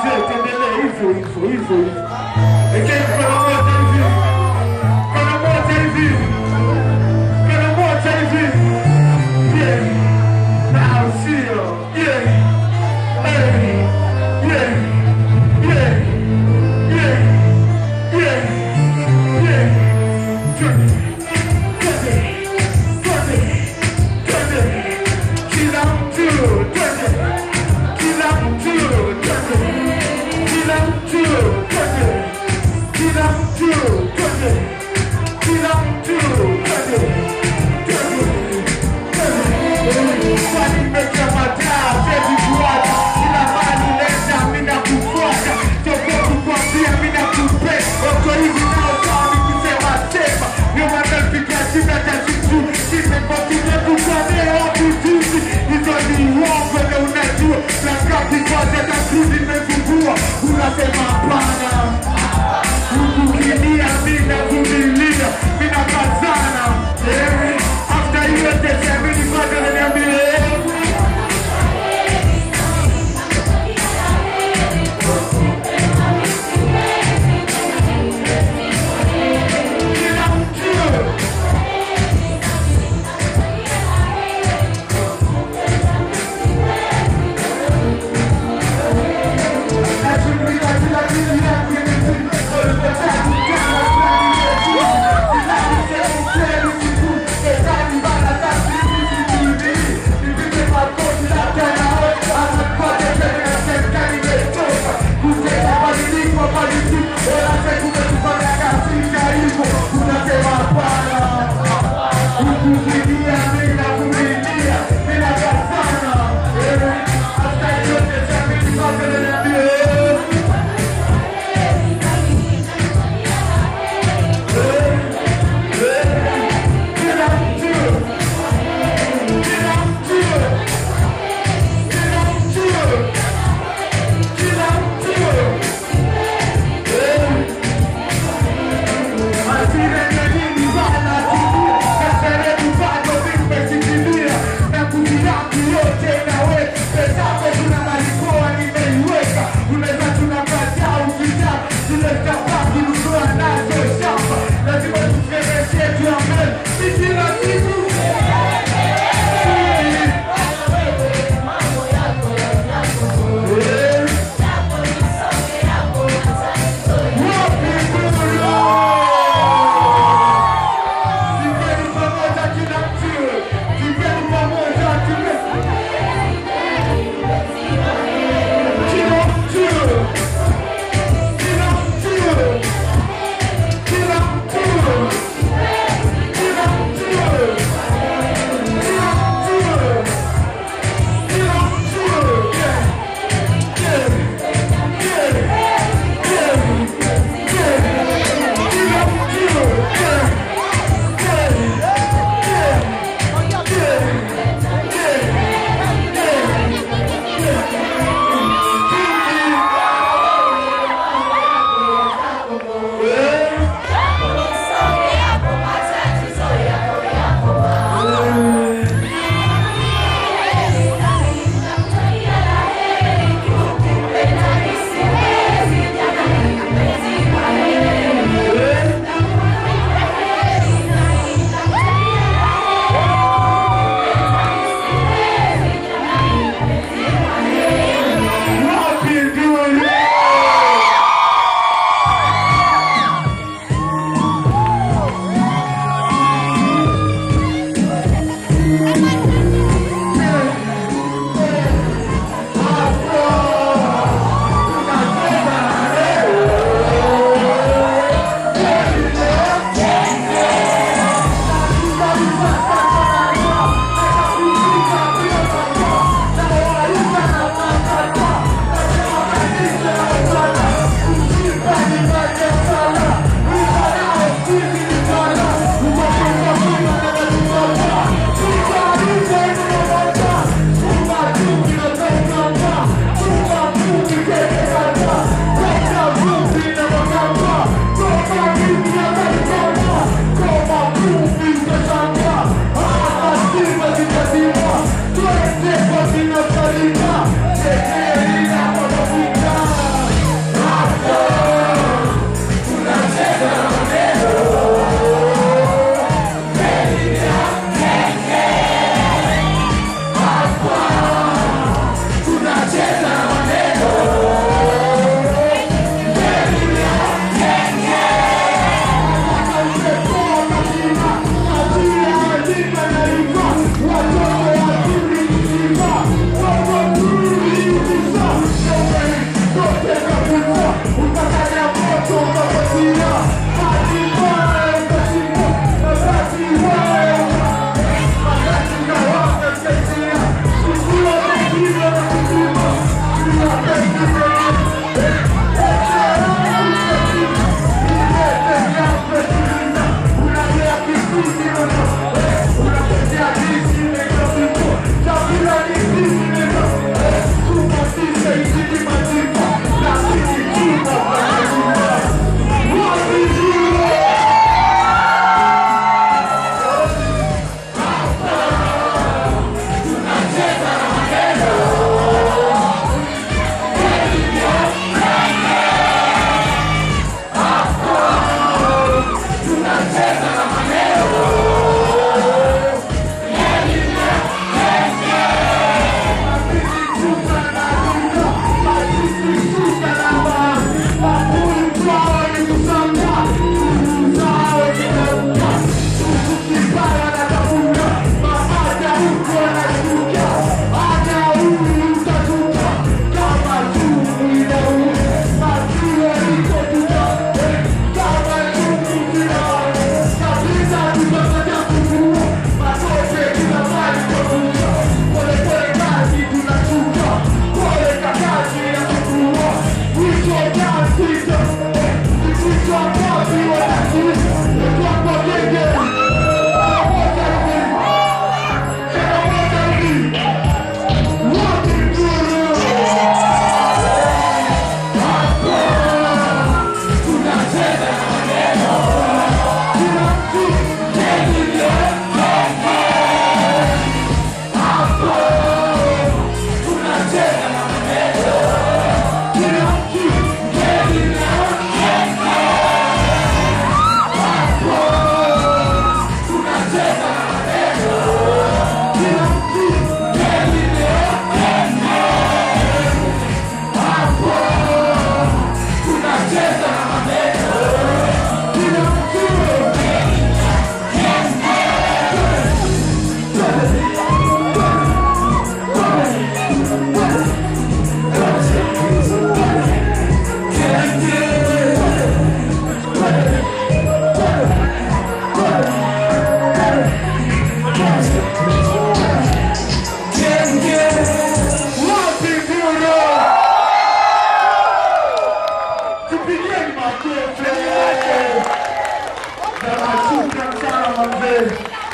DJ, tuendelee hivyo hivyo hivyo hivyo. Ekeni mkono mmoja hivi. Mkono mmoja hivi. Mkono mmoja hivi. Yeah. Now sio. Yeah. Hey. Yeah. Yeah. Yeah. Yeah. Yeah. Twende. Twende. Twende. Twende. Kila mtu twende. Kila mtu twende. Kila mtu twende.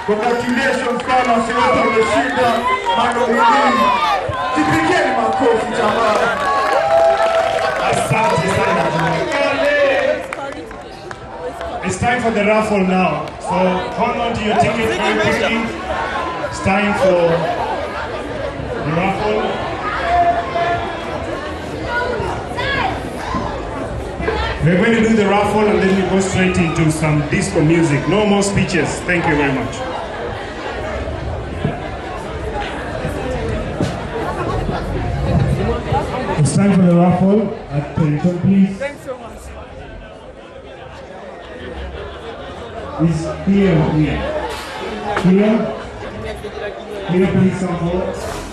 Congratulations sana wasi wote wameshinda manomini. Tupigeni makofi jamani. Asante sana. It's time for the raffle now. So hold on to your ticket very quickly. It's time for the raffle. We're going to do the raffle and then we go straight into some disco music. No more speeches. Thank you very much. It's time for the raffle. Attention, please. Thanks so much. Is clear here. Clear? Clear, please, some votes.